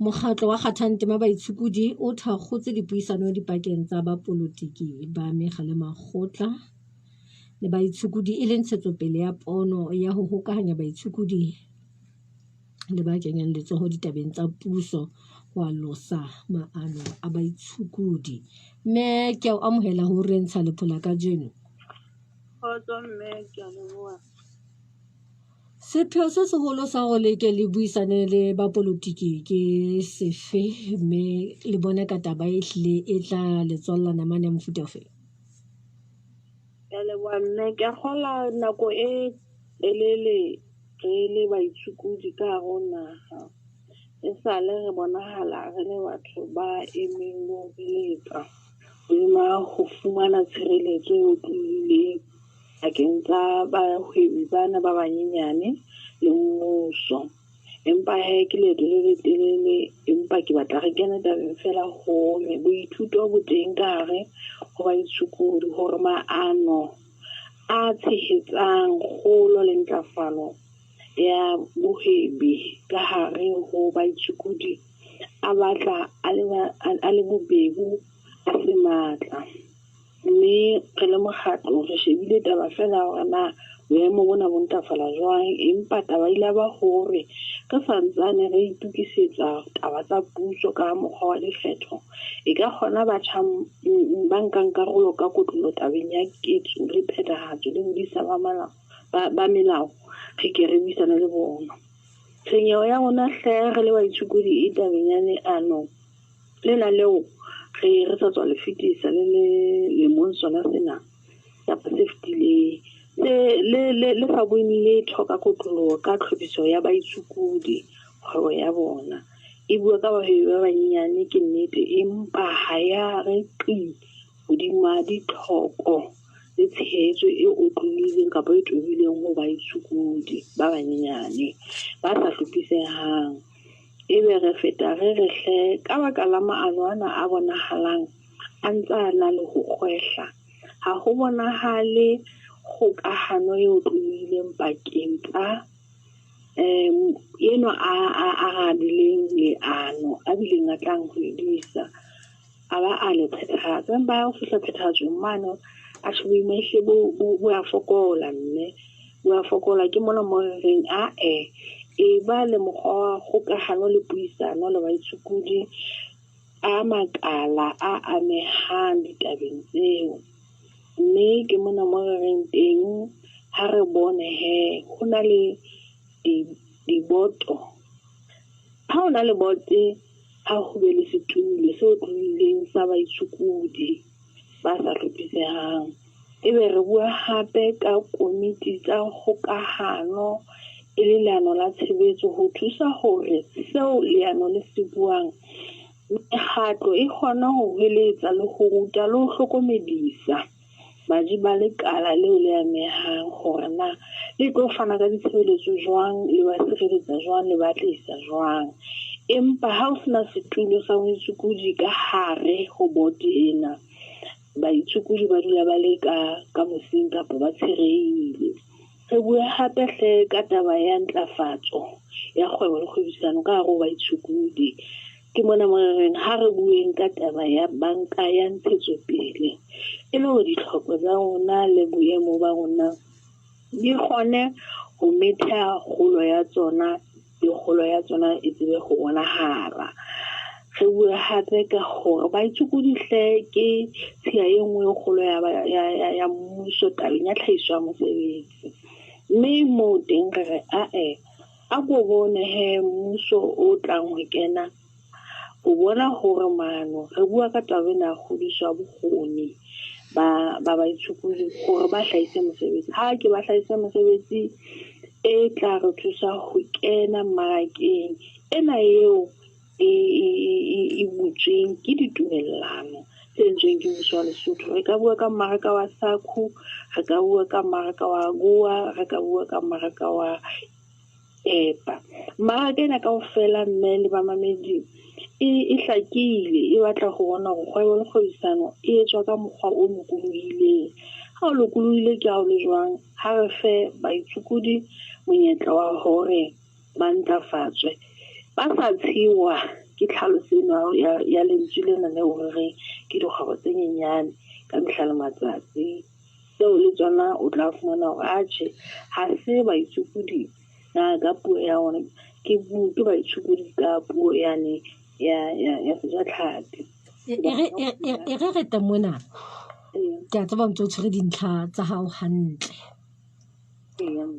Mokgatlo wa Kgathang Tema Baitshokodi o thakgotse dipuisano dipakeng tsa bapolotiki ba mekga le makgotla le baitshokodi e le ntshetsopele ya pono ya ho hokahanya baitshokodi le ba kenyang letsoho ditabeng tsa puso ho alosa maano a baitshokodi. Mme ke a o amohela ho re ntsha lephola kajeno. Kgotso mme, ke a leboha. Sepheo se seholo sa hore le ke le buisane le bapolotiki ke sefe mme le bone ka taba e hlile e tla le tswalla namane ya mofuta ofe? Ke a leboha mme, ke a kgola nako e telele re le baitshokodi ka hare ho naha. E sale re bonahala re le batho ba emeng le ho eletsa hodima ho fumana tshireletso e otlolohileng pakeng tsa bahwebi bana ba banyenyane le mmuso. Empa he ke leeto le letelele, empa ke batla re kene tabeng feela hore boithuto bo teng ka hare ho baitshokodi hore maano a tshehetsang kgolo le ntlafalo ya bohwebi ka hare ho baitshokodi a batla a le bobebu a se matla. Mme re le mokgatlo re shebile taba feela hore na boemo bona bo ntlafala jwang, empa taba ile ba hore re sa ntsane re itokisetsa taba tsa puso ka mokgwa wa dikgetho. E ka kgona batjha ba nkang karolo ka kotloloho tabeng ya ketso le phethahatso le bodisa ba melao, re ke re buisane le bona. Tshwenyeho ya rona hle re le baitshokodi e tabeng ya leano lena leo re re sa tswa le fetisa le le lemong sona sena kapa se fetileng se le le le sa bueng letho ka kotloloho ka tlhophiso ya baitshokodi kgwebo ya bona. E bua ka bahwebi ba banyenyane ke nnete, empa ha ya re qi hodima ditlhoko le tshehetso e otlolohileng kapa e tobileng ho baitshokodi ba banyenyane ba sa hlophisehang. Ebe re feta re re hle, ka baka la maano ana a bonahalang a ntse a na le ho kgwehla, ha ho bonahale kgokahano e otlolohileng pakeng tsa enwa a radileng leano, a bileng a tlang ho le disa, a ba a le phethahatsa. Empa ha ho fihla phethahatsong mane, atjhe boima ehlile bo a fokola mme bo a fokola. Ke mona mo re reng ae, e ba le mokgwa wa kgokahano le puisano le baitshokodi a makala a amehang ditabeng tseo. Mme ke mona mo re reng teng ha re bone he ho na le diboto. Ha ho na le bote, ha ho be le setulo se otlolohileng sa baitshokodi ba sa hlophisehang. Ebe re bua hape ka komiti tsa kgokahano e le leano la tshebetso ho thusa hore seo leano le se buang, mekgatlo e kgone ho hweletsa le ho ruta le ho hlokomedisa baji ba lekala leo le amehang hore na le tlo fana ka ditshebeletso jwang, le ba sireletsa jwang, le ba atlehisa jwang. Empa ha ho sena setulo sa moitshokodi ka hare ho boto ena, baitshokodi ba dula ba le ka mosing kapa ba tsherehile. Re bue hape hle ka taba ya ntlafatso ya kgwebo le kgwebisano ka hare ho baitshokodi. Ke mona mo re reng ha re bueng ka taba ya banka ya ntshetsopele e le hore ditlhoko tsa rona le boemo ba rona di kgone ho metha kgolo ya tsona le kgolo ya tsona e tsebe ho bonahala. Re bue hape ka hore baitshokodi hle ke tshiya e nngwe e kgolo ya mmuso tabeng ya tlhahiso ya mosebetsi. Mme moo teng re re ae, a ko bone he mmuso o tlang ho kena o bona hore maano re bua ka taba ena ya kgodiso ya bokgoni ba baitshokodi hore ba hlahise mosebetsi. Ha ke ba hlahise mosebetsi e tla re thusa ho kena mmarakeng ena eo e butsweng ke ditumellano tse entsweng ke mmuso wa Lesotho. Re ka bua ka mmaraka wa SACU, re ka bua ka mmaraka wa AGOA, re ka bua ka mmaraka wa EPA. Mmaraka ena kaofela mme le bamamedi e hlakile, e batla ho bona hore kgwebo le kgwebisano e etswa ka mokgwa o lokolohileng. Ha o lokolohile ke ha o le jwang, ha re fe baitshokodi monyetla wa hore ba ntlafatswe ba sa tshewa Ke tlhaloso eno ya lentswe lena leo re reng ke dikgwebo tse nyenyane ka mehla le matsatsi. Tseo le tsona o tla fumana hore atjhe ha se baitshokodi na ka puo ya rona, ke baitshokodi ka puo yane ya sejatlhapi. E re re teng mona, ke a tseba o ntse o tshwere dintlha tsa hao hantle.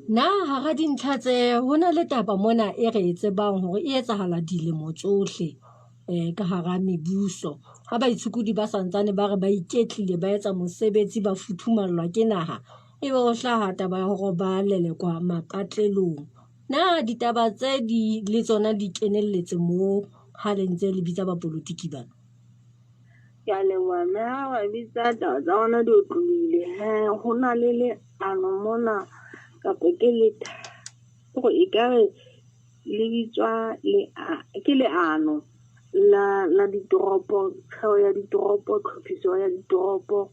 Na hara dintlha tse ho na le taba mona e re e tsebang hore e etsahala dilemo tsohle ka hara mebuso. Ha baitshokodi ba santsane ba re ba iketlile ba etsa mosebetsi ba futhumallwa ke naha, ebe ho hlaha taba ya hore ba lelekwa mapatlelong. Na ditaba tse di le tsona di kenelletse moo ha le ntse le bitsa bapolotiki bana? Ke a leboha mme ha ba bitsa taba tsa rona di otlolohile. Ho na le leano mona kapa ke hore ekare le bitswa ke leano la ditoropo, tjheo ya ditoropo, tlhophiso ya ditoropo.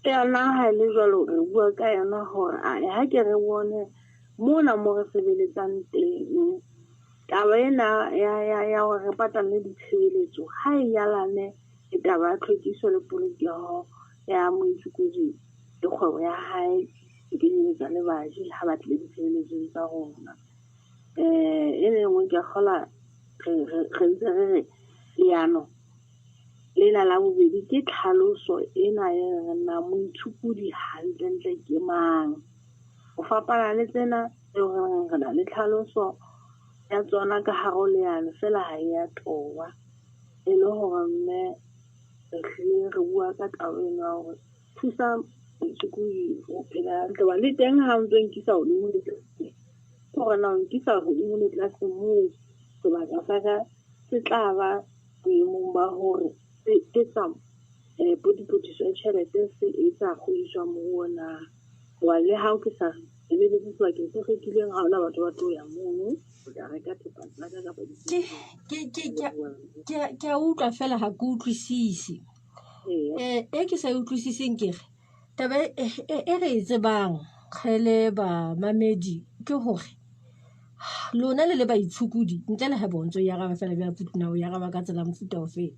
Le yona ha e le jwalo re bua ka yona hore ha ke re bone mona mo re sebeletsang teng. Taba ena ya hore re patale ditshebeletso ha e nyalane le taba ya tlhwekiso le polokeho ya moitshokodi le kgwebo ya hae e kenyeletsa le baji ha ba tlile ditshebeletsong tsa rona. E nngwe ke a kgolwa re ntse re re leano lena la bobedi ke tlhaloso ena e re na moitshokodi hantlentle ke mang. Ho fapana le tsena tseo re reng re na le tlhaloso ya tsona ka hare ho leano feela ha e ya toba. E le hore mme re hlile re bua ka taba ena ya hore thusa moitshokodi ho phela hantle. Hoba le teng ha o ntso nkisa hodimo le tlase, ke hore na o nkisa hodimo le tlase moo sebaka sa ka se tla ba boemong ba hore se etsa potipotiso ya tjhelete, se etsa kgodiso ya moruo na. Hoba le ha ke sa sebeletse sebakeng se hlwekileng, ha hona batho ba tlo ya mono ho tla reka thepa tsa ka kapa Ke a utlwa feela ha ke utlwisise. E ke sa e utlwisiseng ke re taba e re e tsebang re le bamamedi ke hore lona le le baitshokodi ntle le haeba o ntso e araba feela bjalo Putuna o e araba ka tsela mofuta ofeng.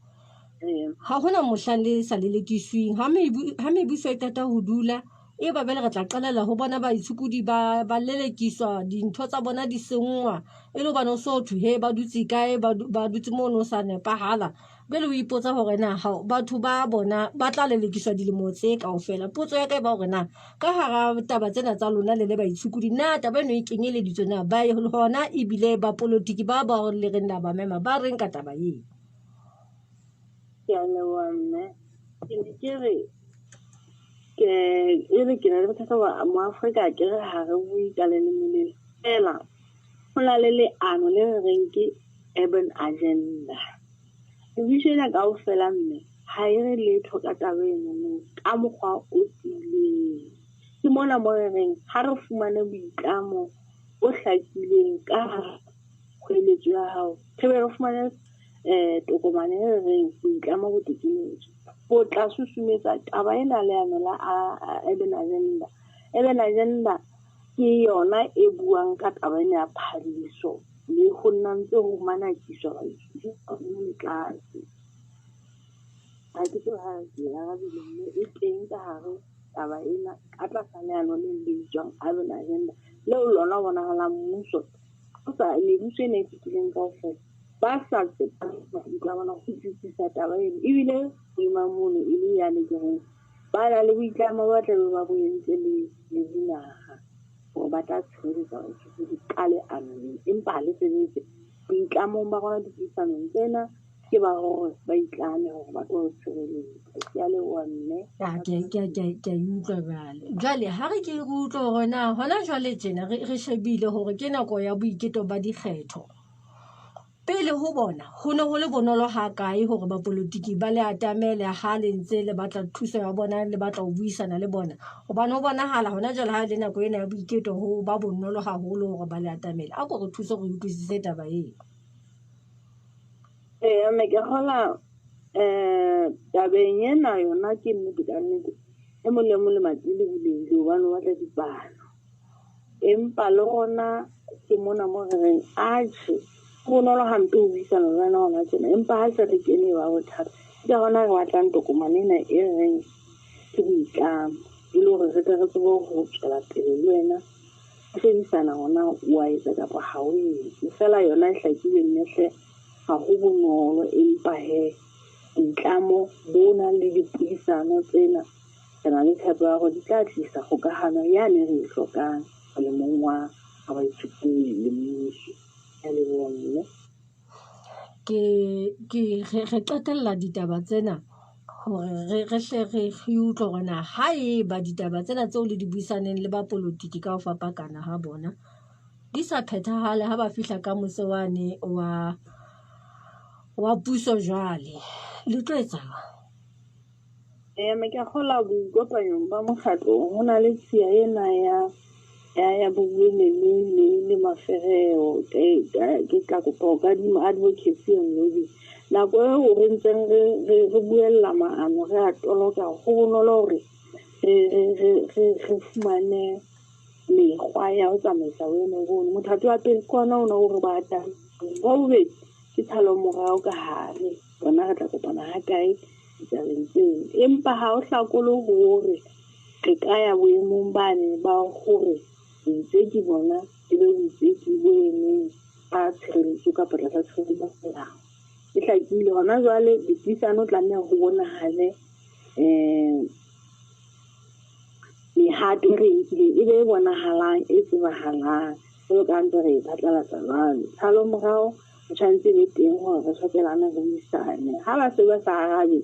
Ha hona mohlang le sa lelekisweng. Ha mebuso e qeta ho dula e ba bele re tla qalella ho bona baitshokodi ba lelekiswa, dintho tsa bona di senngwa e le hobane o so thwe he ba dutse kae, ba dutse mono o sa nepahala. Jwale o ipotsa hore na batho ba bona ba tla lelekiswa dilemo tse kaofela. Potso ya ka e ba hore na ka hara taba tsena tsa lona le le baitshokodi, na taba eno e kenyeleditswe na? Ba hona ebile ba polotiki ba bao le reng la ba mema ba reng ka taba eo? Ke a leboha mme. Ke ne ke re ke e re ke na le bothata ba mo Afrika ke re ha re bue ka leleme le fela. Ho na le leano le re reng ke urban agenda. Mebuso ena kaofela mme ha e re letho ka taba eno ka mokgwa o tiileng. Ke mona mo re reng ha re fumane boitlamo bo hlakileng ka kgoeletso ya hao, re be re fumane tokomane e re reng boitlamo bo tekenetswe bo tla susumetsa taba ena leano la urban agenda. Urban agenda ke yona e buang ka taba ena ya phadiso le ho nna ntse ho manakiswa baithuti hodimo le tlase. Ha ke tsebe ha ke e arabile mme e teng ka hare taba ena ka tlasa leano le le bitswang urban agenda leo lona bonahalang mmuso o sa mebuso ena e fetileng kaofela ba sa tsepamisa maikutlo a bona ho fetisisa taba eno. Ebile hodima mono e le yane ke reng ba na le boitlamo ba tlabe ba bo entse le dinaha hore ba tla tshireletsa baithuti ka leano leo, empa ha le sebetse. Boitlamong ba rona dipuisanong tsena ke ba hore ba itlame hore ba tlo tshireletsa. Ke a leboha mme. Ke a utlwa jwale. Jwale ha re ke re utlwe hore na hona jwale tjena re shebile hore ke nako ya boiketo ba dikgetho. Pele ho bona ho ne ho le bonolo ha kae hore bapolotiki ba le atamele ha le ntse le batla thuso ya bona, le batla ho buisana le bona? Hobane ho bonahala hona jwale ha le nako ena ya boiketo ho ba bonolo haholo hore ba le atamele. A ko re thuse re utlwisise taba eo. Eya, mme ke kgola tabeng ena yona ke nnete ka nnete. E mong le mong lemati le bulehile hobane o batla dipalo. Empa le rona ke mona mo re reng atjhe Ho bonolo hampe ho buisana le wena hona tjena, empa ha se re kene e ba bothata. Ke ka hona re batlang tokomane ena e reng ke boitlamo, e le hore re tle re tsebe ho tswela pele le wena ho shebisana hore na o a etsa kapa ha o etse. Feela yona e hlakile mme hle ha ho bonolo, empa hee boitlamo bona le dipuisano tsena re na le tshepo ya hore di tla tlisa kgokahano yane re e hlokang molemong wa baithuti le mmuso. Ke a leboha mme. Ke ke re qetella ditaba tsena hore re re hle re re utlwe hore na haeba ditaba tsena tseo le di buisaneng le bapolotiki ka ho fapakana ha bona di sa phethahale ha ba fihla ka mose wane wa wa puso jwale le tlo etsa jwang? Me ke a kgolwa boikopanyong ba mokgatlo ho na le tshiya ena ya ya ya bobueleli le le mafereo. Ke ke tla kopa ho kadima advocacy and lobbying. Nako eo re ntseng re re re buella maano re a toloka ho bonolo hore re re re re re fumane mekgwa ya ho tsamaisa boemo bono. Mothato wa pele ke ona ona o re batlang. Wa bobedi ke tshalo morao ka hare. Rona re tla kopana ha kae ditabeng tseo. Empa ha ho hlakole hore re ka ya boemong bane ba hore boitseki bona e be boitseki bo emeng ka tshireletso kapa tlasa tshireletso ya molao. E hlakile hona jwale dipuisano tlameha ho bonahale mehato e re e nkileng e be e bonahalang, e tsebahalang jwalo ka ha ntse re e phatlalatsa jwalo. Tshalo morao e tshwanetse e be teng hore re tjhokelane re buisane. Ha ba se ba sa arabe,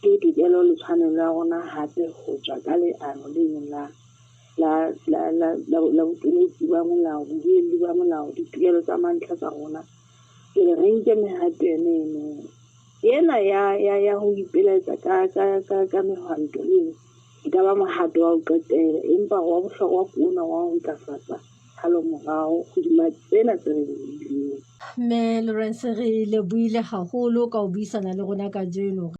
ke tokelo le tshwanelo ya rona hape ho tswa ka leano leno la la la la la la botoletsi ba molao, bobuelli ba molao, ditokelo tsa mantlha tsa rona. Pele re nke mehato yone eno. Ena ya ya ya ho ipelaetsa ka ka ka ka mehwanto eno e ka ba mohato wa ho qetela, empa wa bohlokwa ke ona wa ho ntlafatsa tshalo morao hodima tsena tse re di buileng. Mme Lawrence re lebohile haholo ka ho buisana le rona kajeno.